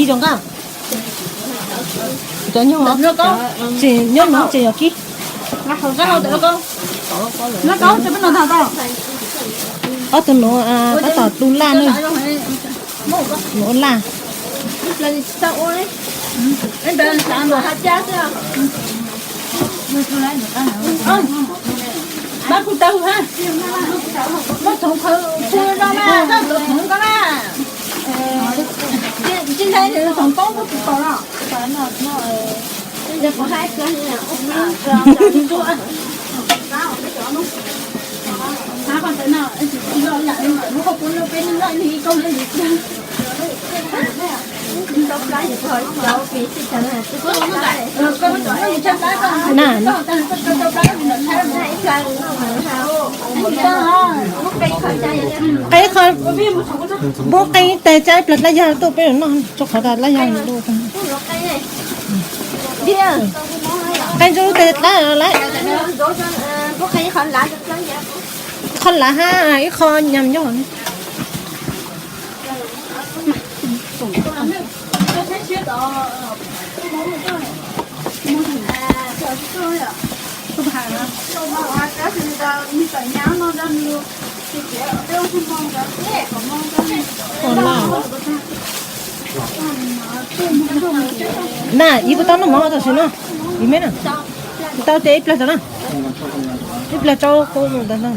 Zoo nqa. Cov nyob, ces nyob no ces yog kib. Ob tug nuav tab tom tu laj na. Nuav laj. Na, qe qho, muab qe tes tsa ib plag dlab yag tuaj peb noj, rau qhov dlab yag. Qe ntsuj lub tes dlab lawm. Qhov lav hab ib qho nyam nyob. Na, ib kuv tau noj mov tam sim no, ib me na, kuv tau ces ib plag rau na, ib plag rau kuv mus ntawd no.